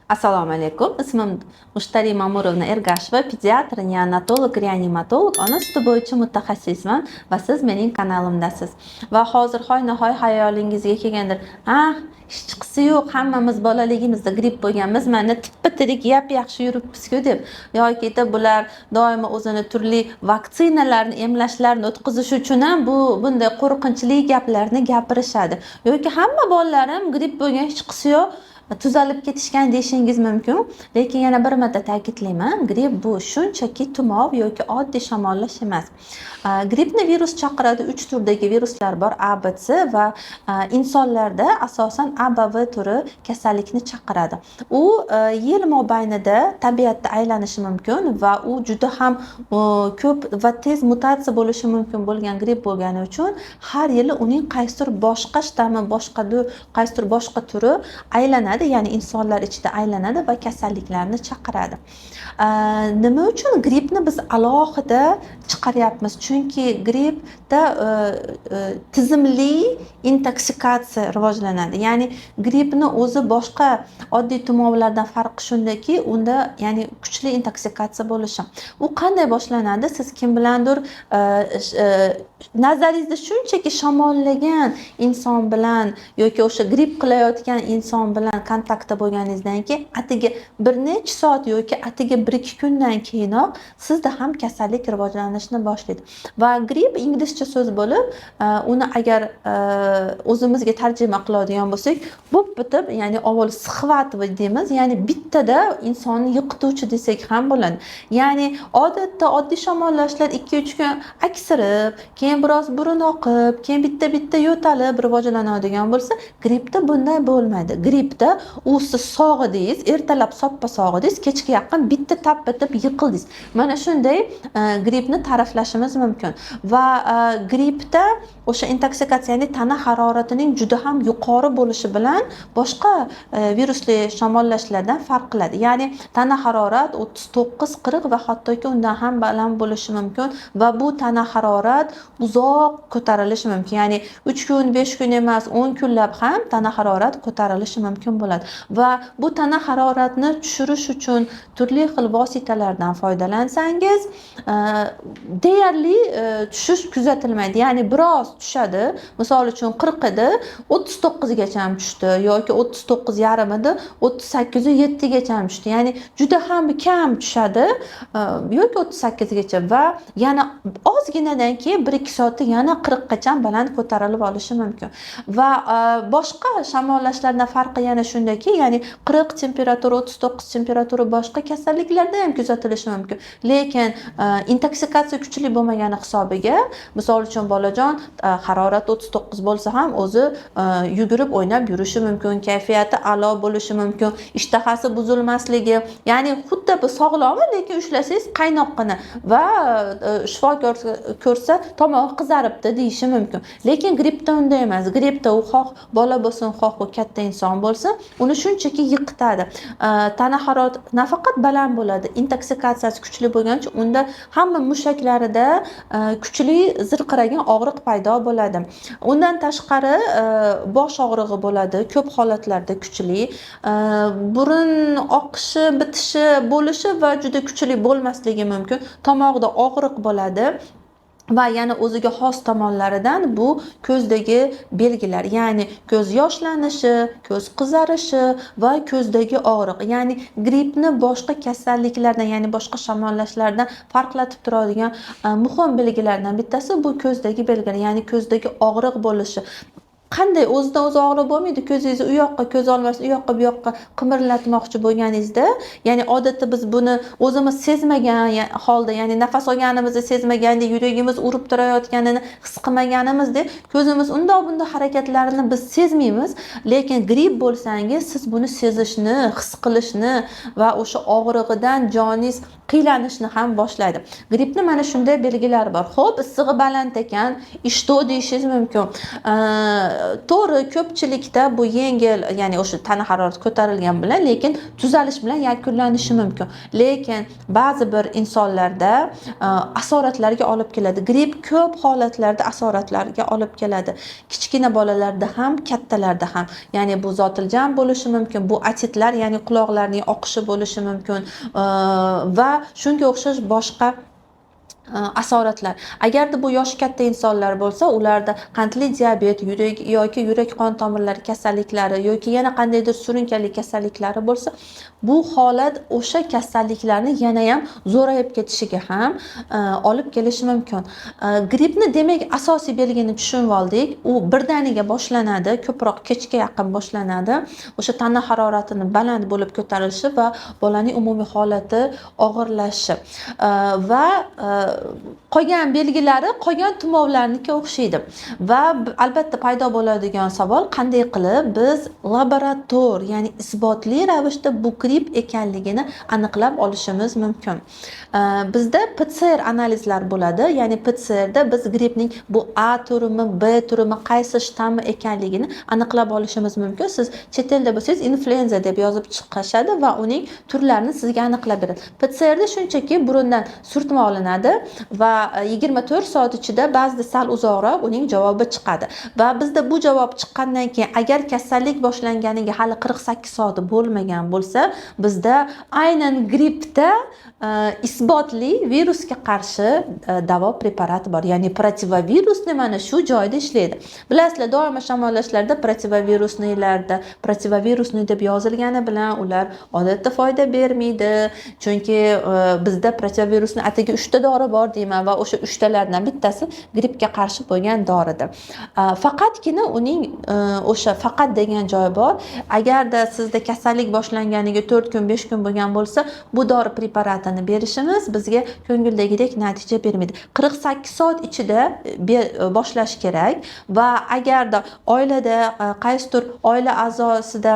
Assalomu alaykum. Ismim Mushtari Mamurovna Ergasheva, pediatr, neonatolog, reanimatolog, ona suti bo'yicha mutaxassisman va siz mening kanalimdasiz. Va hozir hoynahoy xayolingizga kelgandir: "Ah, hechqisi yo'q, hammamiz bolaligimizda gripp bo'lganmiz, mana tippa tirik, yap yaxshi yuribmiz-ku", deb. Yoki bular doimo o'zini turli vaksinalarni, emlashlarni o'tkazish uchun ham bunday qo'rqinchli gaplarni gapirishadi. Yoki "Hamma bolalarim gripp bo'lgan, hechqisi yo'q, tuzalib ketishgan", deyishingiz mumkin. Lekin yana bir marta ta'kidlayman, gripp bu shunchaki tumov yoki oddiy shamollash emas. Grippni virus chaqiradi. Uch turdagi viruslar bor: A, B, C, va insonlarda asosan A, B, V turi kasallikni chaqiradi. U yil mobaynida tabiatda aylanishi mumkin va u juda ham ko'p va tez mutatsiya bo'lishi mumkin bo'lgan gripp bo'lgani uchun har yili uning qaysidir boshqa shtammi, boshqa qaysidir boshqa turi aylanadi, ya'ni insonlar ichida aylanadi va kasalliklarni chaqiradi. Nima uchun grippni biz alohida chiqaryapmiz? Chunki grippda tizimli intoksikatsiya rivojlanadi. Ya'ni grippni o'zi boshqa oddiy tumovlardan farqi shundaki, unda, ya'ni, kuchli intoksikatsiya bo'lishi. U qanday boshlanadi? Siz kim bilandir, nazaringizda shunchaki shamollagan inson bilan yoki o'sha gripp qilayotgan inson bilan kontaktda bo'lganingizdan keyin atigi bir necha soat yoki atigi 1-2 kundan keyinoq sizda ham kasallik rivojlanishni boshlaydi. Va gripp inglizcha so'z bo'lib, uni agar o'zimizga tarjima qiladigan bo'lsak, bu bitib, ya'ni avval схватывать deymiz, ya'ni bittada insonni yiqituvchi desak ham bo'ladi. Ya'ni odatda oddiy shamollashlar 2-3 kun aksirib, keyin biroz burun oqib, keyin bitta bitta yo'talib rivojlanadigan bo'lsa, grippda bunday bo'lmaydi. Grippda u siz sog' edingiz, ertalab soppa sog' edingiz, kechga yaqin bitta tap etib yiqildingiz. Mana shunday grippni ta'riflashimiz mumkin. Va grippda o'sha intoksikatsiya, ya'ni tana haroratining juda ham yuqori bo'lishi bilan boshqa virusli shamollashlardan farq qiladi. Ya'ni tana harorat 39, 40 va hattoki undan ham baland bo'lishi mumkin va bu tana harorat uzoq ko'tarilishi mumkin. Ya'ni 3 kun, 5 kun emas, 10 kunlab ham tana harorat ko'tarilishi mumkin bo'ladi. Va bu tana haroratni tushirish uchun turli xil vositalardan foydalansangiz, deyarli tushish kuzatilmaydi. Ya'ni biroz tushadi. Misol uchun, 40 edi, 39gacha ham tushdi yoki 39,5 edi, 38,7gacha ham tushdi. Ya'ni juda ham kam tushadi yoki 38gacha va yana ozginadan keyin, 1-2 soatda yana 40gacha baland ko'tarilib olishi mumkin. Va boshqa shamollashlardan farqi yana shundaki, ya'ni 40 temperatura, 39 temperatura boshqa kasalliklarda ham kuzatilishi mumkin, lekin intoksikatsiya kuchli bo'lmagani hisobiga, misol uchun, bolajon harorati 39 bo'lsa ham, o'zi yugurib o'ynab yurishi mumkin, kayfiyati a'lo bo'lishi mumkin, ishtahasi buzilmasligi, ya'ni xuddi bu sog'lom, lekin ushlasangiz qaynoqqina va shifokor ko'rsa, "Tomog'i qizaribdi", deyishi mumkin. Lekin grippda unday emas. Grippda u xoh bola bo'lsin, xoh u katta inson bo'lsin, uni shunchaki yiqitadi. Tana harorati nafaqat baland bo'ladi, intoksikatsiyasi kuchli bo'lgani uchun unda hamma mushaklarida kuchli zirqiragan og'riq paydo bo'ladi. Undan tashqari, bosh og'rig'i bo'ladi, ko'p holatlarda kuchli burun oqishi, bitishi bo'lishi va juda kuchli bo'lmasligi mumkin, tomoqda og'riq bo'ladi. Va yana o'ziga xos tomonlaridan bu ko'zdagi belgilar, ya'ni ko'z yoshlanishi, ko'z qizarishi va ko'zdagi og'riq. Ya'ni grippni boshqa kasalliklardan, ya'ni boshqa shamollashlardan farqlatib turadigan muhim belgilardan bittasi bu ko'zdagi belgilar, ya'ni ko'zdagi og'riq bo'lishi. Qanday o'zidan o'zi og'riq bo'lmaydi? Ko'zingizni u yoqqa, ko'z olmasini u yoqqa, bu yoqqa qimirlatmoqchi bo'lganingizda, ya'ni odatda biz buni o'zimiz sezmagan holda, ya'ni nafas olganimizni sezmagandek, yuragimiz urib turayotganini his qilmaganimizdek, ko'zimiz undoq bundoq harakatlarini biz sezmaymiz. Lekin gripp bo'lsangiz, siz buni sezishni, his qilishni va o'sha og'rig'idan joningiz qiylanishni ham boshlaydi. Grippni mana shunday belgilari bor. Ho'p, issig'i baland ekan, и что, deyishingiz mumkin. To'g'ri, ko'pchilikda bu yengil, ya'ni o'sha tana harorati ko'tarilgan bilan, lekin tuzalish bilan yakunlanishi mumkin. Lekin ba'zi bir insonlarda asoratlarga olib keladi. Gripp ko'p holatlarda asoratlarga olib keladi, kichkina bolalarda ham, kattalarda ham. Ya'ni bu zotiljam bo'lishi mumkin, bu otitlar, ya'ni quloqlarning oqishi bo'lishi mumkin va shunga o'xshash boshqa asoratlar. Agarda bu yoshi katta insonlar bo'lsa, ularda qandli diabet, yurak yoki yurak qon tomirlari kasalliklari yoki yana qandaydir surunkali kasalliklari bo'lsa, bu holat o'sha kasalliklarni yanayam zo'rayib ketishiga ham olib kelishi mumkin. Grippni, demak, asosiy belgini tushunib oldik. U birdaniga boshlanadi, ko'proq kechga yaqin boshlanadi, o'sha tana haroratini baland bo'lib ko'tarilishi va bolaning umumiy holati og'irlashishi va qolgan belgilari qolgan tumovlarnikiga o'xshaydi. Va albatta paydo bo'ladigan savol: qanday qilib biz laborator, ya'ni isbotli ravishda bu gripp ekanligini aniqlab olishimiz mumkin? Bizda PCR analizlar bo'ladi, ya'ni PCRda biz grippning bu A turimi, B turimi, qaysi shtammi ekanligini aniqlab olishimiz mumkin. Siz chet elda bo'lsangiz, influenza deb yozib chiqishadi va uning turlarini sizga aniqlab beradi. PCRda shunchaki burundan surtma olinadi va 24 soat ichida, ba'zida sal uzoqroq uning javobi chiqadi. Va bizda bu javob chiqqandan keyin, agar kasallik boshlanganiga hali 48 soat bo'lmagan bo'lsa, bizda aynan grippda isbotli virusga qarshi davo preparati bor, ya'ni противовирусный mana shu joyda ishlaydi. Bilasizlar, doimo shamollashlarda противовирусный larda противовирусный deb yozilgani bilan ular odatda foyda bermaydi, chunki bizda противовирусный atigi uchta dori bor deyman va o'sha uchtalardan bittasi grippga qarshi bo'lgan doridir. Faqatgina uning o'sha "faqat" degan joyi bor: agarda sizda kasallik boshlanganiga 4 kun, 5 kun bo'lgan bo'lsa, bu dori preparatini berishimiz bizga ko'ngildagidek natija bermaydi. 48 soat ichida boshlash kerak. Va agarda oilada qaysidir oila a'zosida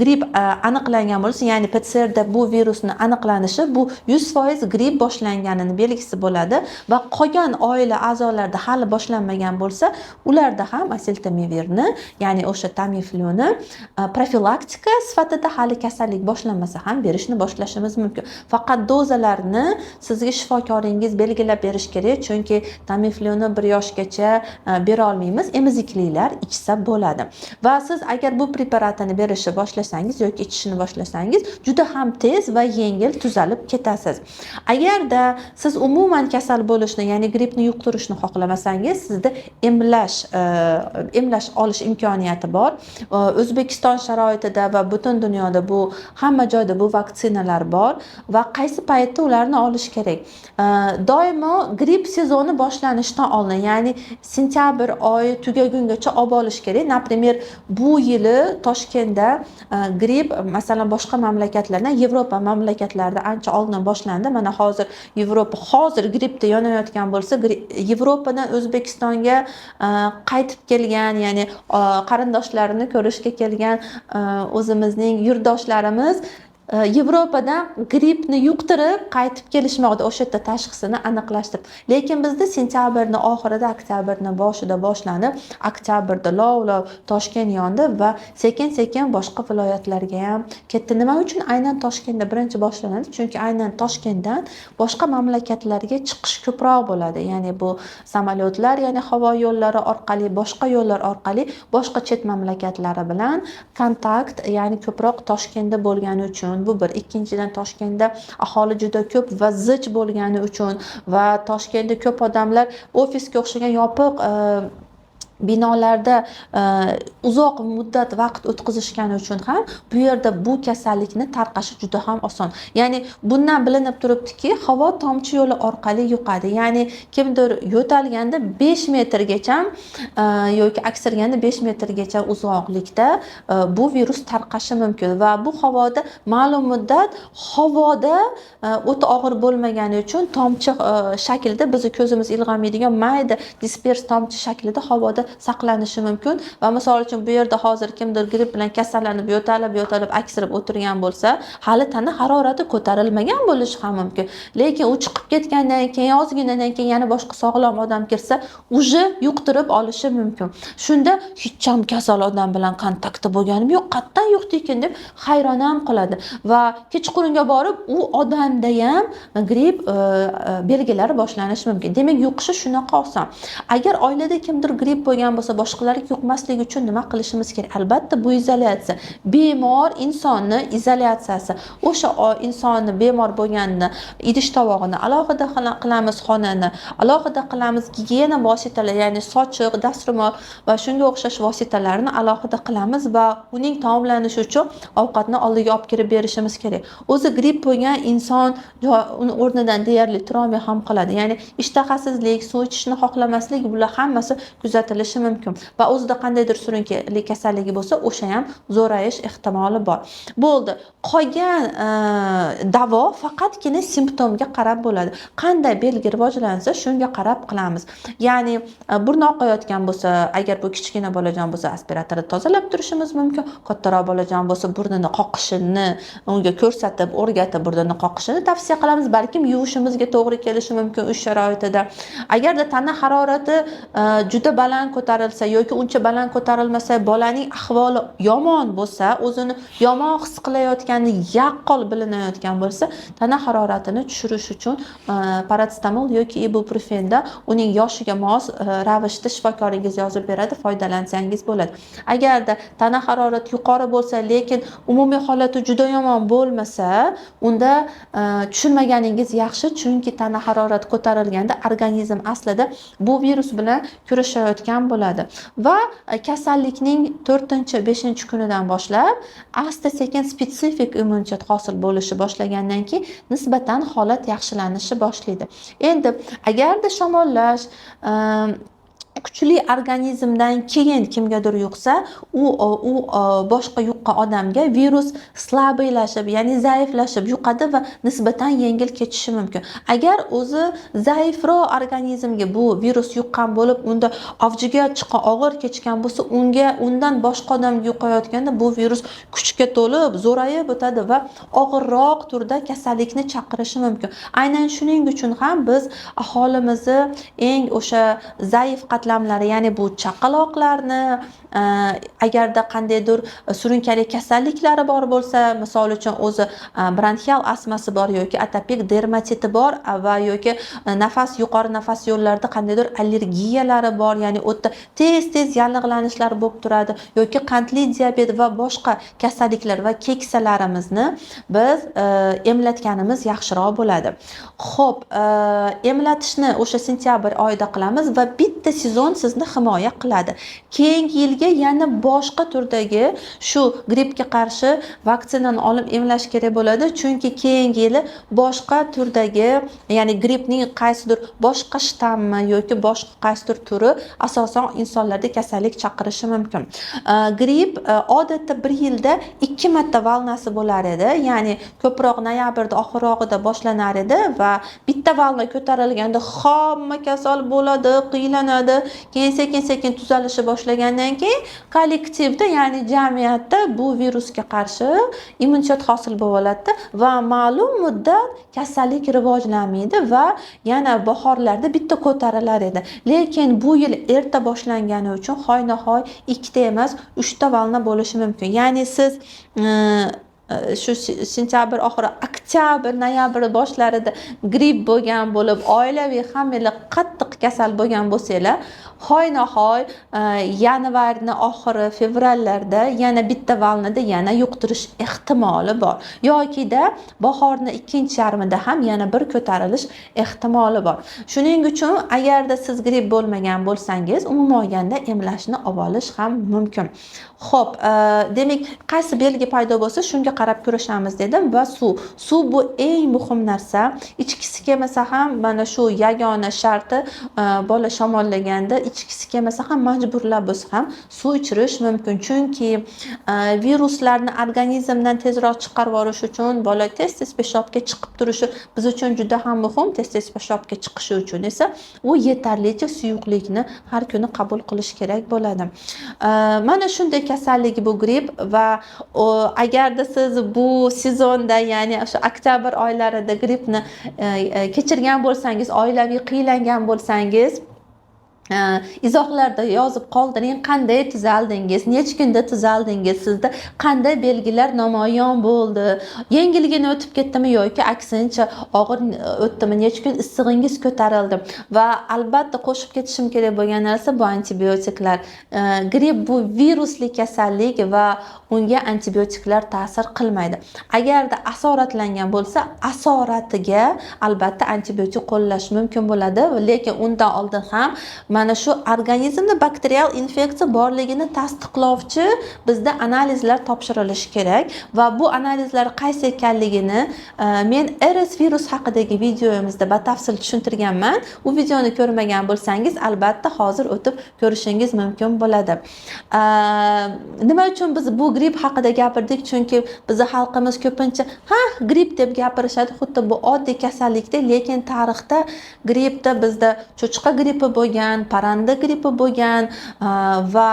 gripp aniqlangan bo'lsa, ya'ni PCRda bu virusni aniqlanishi bu 100% gripp boshlanganini belgisi bo'ladi va qolgan oila a'zolarida hali boshlanmagan bo'lsa, ularda ham oseltamivirni, ya'ni o'sha Tamifluni profilaktika sifatida hali kasallik boshlanmasa ham berishni boshlashimiz mumkin. Faqat dozalarni sizga shifokoringiz belgilab berish kerak, chunki Tamifluni 1 yoshgacha bera olmaymiz, emiziklilar ichsa bo'ladi. Va siz agar bu preparatini berishni boshlasangiz yoki ichishni boshlasangiz, juda ham tez va yengil tuzalib ketasiz. Agarda siz umuman kasal bo'lishni, ya'ni grippni yuqtirishni xohlamasangiz, sizda emlash olish imkoniyati bor. O'zbekiston sharoitida va butun dunyoda, bu hamma joyda bu vaksinalar bor. Va qaysi paytda ularni olish kerak? Doimo gripp sezoni boshlanishidan oldin, ya'ni sentyabr oyi tugagungacha olib olish kerak. Например, bu yili Toshkentda gripp, masalan, boshqa mamlakatlardan, Yevropa mamlakatlarida ancha oldin boshlandi. Mana hozir Yevropa hozir grippda yonayotgan bo'lsa, Yevropadan O'zbekistonga qaytib kelgan, ya'ni qarindoshlarini ko'rishga kelgan o'zimizning yurtdoshlarimiz Yevropadan grippni yuqtirib qaytib kelishmoqda, o'sha yerda tashxisini aniqlashtirib. Lekin bizda sentyabrni oxirida, oktyabrni boshida boshlanib, oktyabrda lovlov Toshkent yondi va sekin sekin boshqa viloyatlarga ham ketdi. Nima uchun aynan Toshkentda birinchi boshlanadi? Chunki aynan Toshkentdan boshqa mamlakatlarga chiqish ko'proq bo'ladi, ya'ni bu samolyotlar, ya'ni havo yo'llari orqali, boshqa yo'llar orqali boshqa chet mamlakatlari bilan kontakt, ya'ni ko'proq Toshkentda bo'lgani uchun. Bu bir. Ikkinchidan, Toshkentda aholi juda ko'p va zich bo'lgani uchun va Toshkentda ko'p odamlar ofisga o'xshagan yopiq binolarda uzoq muddat vaqt o'tkazishgani uchun ham bu yerda bu kasallikni tarqashi juda ham oson. Ya'ni bundan bilinib turibdiki, havo tomchi yo'li orqali yuqadi, ya'ni kimdir yo'talganda 5 metrgacha yoki aksirganda 5 metrgacha uzoqlikda bu virus tarqashi mumkin. Va bu havoda ma'lum muddat havoda o'ta og'ir bo'lmagani uchun tomchi shaklida, bizni ko'zimiz ilg'amaydigan mayda dispers tomchi shaklida havoda. saqlanishi mumkin. Va misol uchun, bu yerda hozir kimdir gripp bilan kasallanib, yo'talib yo'talib, aksirib o'tirgan bo'lsa, hali tana harorati ko'tarilmagan bo'lishi ham mumkin, lekin u chiqib ketgandan keyin, ozginadan keyin yana boshqa sog'lom odam kirsa, уже yuqtirib olishi mumkin. Shunda "Hecham kasal odam bilan kontaktda bo'lganim yo'q, qayerdan yuqdi ekan?" deb hayron ham qoladi va kechqurunga borib u odamda ham gripp belgilari boshlanishi mumkin. Demak, yuqishi shunaqa oson. Agar oilada kimdir gripp bo'lgan bo'lsa, boshqalarga yuqmasligi uchun nima qilishimiz kerak? Albatta, bu izolyatsiya, bemor insonni izolyatsiyasi. O'sha insonni, bemor bo'lganini idish tovog'ini alohida qilamiz, xonani alohida qilamiz, gigiyena vositalari, ya'ni sochiq, dastro'mol va shunga o'xshash vositalarni alohida qilamiz va uning taomlanishi uchun ovqatni oldiga olib kirib berishimiz kerak. O'zi gripp bo'lgan inson uni o'rnidan deyarli turolmay ham qoladi, ya'ni ishtahasizlik, suv ichishni xohlamaslik, bular hammasi kuzatilishi mumkin va o'zida qandaydir surunkali kasalligi bo'lsa, o'sha ham zo'rayish ehtimoli bor. Bo'ldi, qolgan davo faqatgina simptomga qarab bo'ladi. Qanday belgi rivojlansa, shunga qarab qilamiz. Ya'ni burni oqayotgan bo'lsa, agar bu kichkina bolajon bo'lsa, aspiratorda tozalab turishimiz mumkin. Kattaroq bolajon bo'lsa, burnini qoqishini unga ko'rsatib, o'rgatib, burnini qoqishini tavsiya qilamiz. Balkim yuvishimizga to'g'ri kelishi mumkin uy sharoitida. Agarda tana harorati juda baland ko'tarilsa yoki uncha baland ko'tarilmasa, bolaning ahvoli yomon bo'lsa, o'zini yomon his qilayotgani yaqqol bilinayotgan bo'lsa, tana haroratini tushirish uchun parasetamol yoki ibuprofenda uning yoshiga mos ravishda shifokoringiz yozib beradi, foydalansangiz bo'ladi. Agarda tana harorati yuqori bo'lsa, lekin umumiy holati juda yomon bo'lmasa, unda tushunmaganingiz yaxshi, chunki tana harorati ko'tarilganda organizm aslida bu virus bilan kurashayotgan bo'ladi va kasallikning 4-, 5-kunidan boshlab asta sekin spetsifik immunitet hosil bo'lishi boshlagandan keyin nisbatan holat yaxshilanishi boshlaydi. Endi agarda shamollash kuchli organizmdan keyin kimgadir yuqsa, u boshqa yuqqan odamga virus слабый lashib, ya'ni zaiflashib yuqadi va nisbatan yengil kechishi mumkin. Agar o'zi zaifroq organizmga bu virus yuqqan bo'lib, unda avjiga chiqqan, og'ir kechgan bo'lsa, unga undan boshqa odamga yuqayotganda bu virus kuchga to'lib, zo'rayib o'tadi va og'irroq turda kasallikni chaqirishi mumkin. Aynan shuning uchun ham biz aholimizni eng o'sha zaif qatlamlari, ya'ni bu chaqaloqlarni, agarda qandaydir surunkali kasalliklari bor bo'lsa, misol uchun, o'zi bronxial astmasi bor yoki atopik dermatiti bor va yoki nafas, yuqori nafas yo'llarida qandaydir allergiyalari bor, ya'ni u yerda tez tez yallig'lanishlar bo'lib turadi, yoki qandli diabet va boshqa kasalliklar va keksalarimizni biz emlatganimiz yaxshiroq bo'ladi. Ho'p, emlatishni o'sha sentyabr oyida qilamiz va bitta sezon sizni himoya qiladi. Keyingi yilga yana boshqa turdagi shu grippga qarshi vaksinani olib emlash kerak bo'ladi, chunki keyingi yili boshqa turdagi, ya'ni grippning qaysidir boshqa shtammi yoki boshqa qaysidir turi asosan insonlarda kasallik chaqirishi mumkin. Gripp odatda bir yilda ikki marta волна si bo'lar edi, ya'ni ko'proq noyabrda oxirrog'ida boshlanar edi va bitta волна ko'tarilganda hamma kasal bo'ladi, qiynaladi, keyin sekin sekin tuzalishni boshlagandan keyin kollektivda, ya'ni jamiyatda bu virusga qarshi immunitet hosil bo'lib oladida va ma'lum muddat kasallik rivojlanmaydi va yana bahorlarda bitta ko'tarilar edi. Lekin bu yil erta boshlangani uchun hoynahoy ikkita emas, uchta волна bo'lishi mumkin. Ya'ni siz shu sentyabr oxiri, oktyabr, noyabr boshlarida gripp bo'lgan bo'lib, oilaviy hammanglar qattiq kasal bo'lgan bo'lsanglar, hoynahoy yanvarni oxiri, fevrallarda yana bitta волна da yana yuqtirish ehtimoli bor yokida bahorni ikkinchi yarmida ham yana bir ko'tarilish ehtimoli bor. Shuning uchun agarda siz gripp bo'lmagan bo'lsangiz, umuman olganda emlashni olib olish ham mumkin. Ho'p, demak, qaysi belgi paydo bo'lsa, shunga qarab kurashamiz dedim. Va suv, suv bu eng muhim narsa. Ichgisi kelmasa ham, mana shu yagona sharti bola shamollaganda. ichgisi kelmasa ham, majburlab bo'lsa ham suv ichirish mumkin. Chunki viruslarni organizmdan tezroq chiqarib yuborish uchun bola tez-tez peshobga chiqib turishi biz uchun juda ham muhim. Tez-tez peshobga chiqishi uchun esa u yetarlicha suyuqlikni har kuni qabul qilish kerak bo'ladi. Mana shunday kasallik bu gripp. Va agarda siz bu sezonda, ya'ni o'sha oktyabr oylarida grippni kechirgan bo'lsangiz, oilaviy qiylangan bo'lsangiz, izohlarda yozib qoldiring, qanday tuzaldingiz, necha kunda tuzaldingiz, sizda qanday belgilar namoyon bo'ldi, yengilgina o'tib ketdimi yoki aksincha og'ir o'tdimi, necha kun issig'ingiz ko'tarildi. Va albatta qo'shib ketishim kerak bo'lgan narsa bu antibiotiklar. Gripp bu virusli kasallik va unga antibiotiklar ta'sir qilmaydi. Agarda asoratlangan bo'lsa, asoratiga albatta antibiotik qo'llash mumkin bo'ladi, lekin undan oldin ham mana shu organizmda bakterial infeksiya borligini tasdiqlovchi bizda analizlar topshirilishi kerak. Va bu analizlar qaysi ekanligini men RS virus haqidagi videomizda batafsil tushuntirganman. U videoni ko'rmagan bo'lsangiz, albatta hozir o'tib ko'rishingiz mumkin bo'ladi. Nima uchun biz bu gripp haqida gapirdik? Chunki bizni xalqimiz ko'pincha "ha, gripp" deb gapirishadi, xuddi bu oddiy kasallikdek. Lekin tarixda grippda bizda cho'chqa grippi bo'lgan, parranda grippi bo'lgan va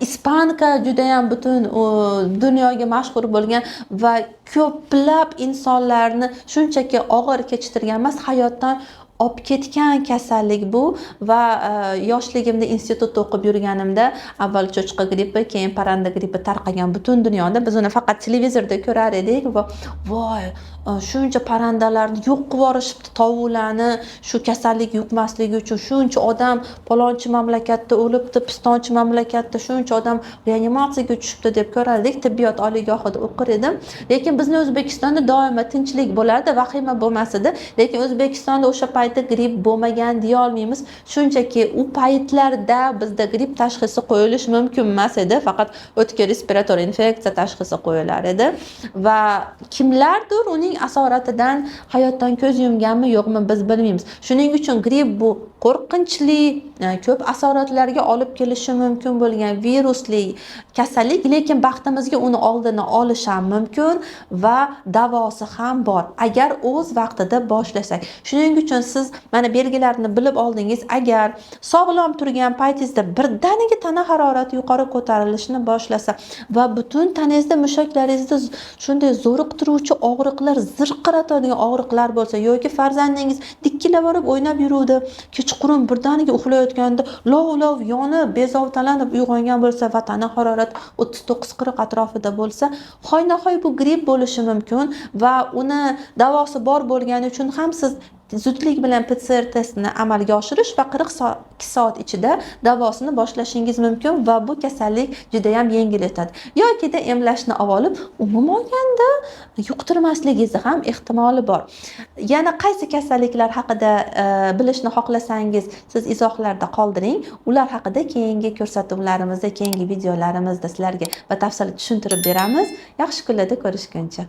испанка judayam butun dunyoga mashhur bo'lgan va ko'plab insonlarni shunchaki og'ir kechtirgan emas, hayotdan olib ketgan kasallik bu. Va yoshligimda institutda o'qib yurganimda avval cho'chqa grippi, keyin parranda grippi tarqagan butun dunyoda. Biz uni faqat televizorda ko'rar edik va "Voy, shuncha parrandalarni yo'q qilib yuborishibdi, tovuqlarni, shu kasallik yuqmasligi uchun shuncha odam palonchi mamlakatda o'libdi, pistonchi mamlakatda shuncha odam reanimatsiyaga tushibdi" deb ko'rardik. Tibbiyot oliygohida o'qir edim. Lekin bizni O'zbekistonda doimo tinchlik bo'lardi, vahima bo'lmas edi. Lekin O'zbekistonda o'sha paytda gripp bo'lmagan deya olmaymiz, shunchaki u paytlarda bizda gripp tashxisi qo'yilishi mumkin emas edi, faqat o'tkir respirator infeksiya tashxisi qo'yilar edi. Va kimlardir uning asoratidan hayotdan ko'z yumganmi, yo'qmi, biz bilmaymiz. Shuning uchun gripp bu qo'rqinchli, ko'p asoratlarga olib kelishi mumkin bo'lgan virusli kasallik, lekin baxtimizga uni oldini olish ham mumkin va davosi ham bor, agar o'z vaqtida boshlasak. Shuning uchun siz mana belgilarni bilib oldingiz. Agar sog'lom turgan paytingizda birdaniga tana harorati yuqori ko'tarilishni boshlasa va butun tanangizda, mushaklaringizda shunday zo'riqtiruvchi og'riqlar, zirqiratadigan og'riqlar bo'lsa yoki farzandingiz dikkilab borib o'ynab yuruvdi, kechqurun birdaniga uxlayotganda lov lov yonib, bezovtalanib uyg'ongan bo'lsa va tana harorati 39-40 atrofida bo'lsa, hoynahoy bu gripp bo'lishi mumkin. Va uni davosi bor bo'lgani uchun ham siz zudlik bilan PCR testini amalga oshirish va 42 soat ichida davosini boshlashingiz mumkin va bu kasallik judayam yengil o'tadi yokida emlashni olib olib, umuman olganda yuqtirmasligingizni ham ehtimoli bor. Yana qaysi kasalliklar haqida bilishni xohlasangiz, siz izohlarda qoldiring. Ular haqida keyingi ko'rsatuvlarimizda, keyingi videolarimizda sizlarga batafsil tushuntirib beramiz. Yaxshi kunlarda ko'rishguncha.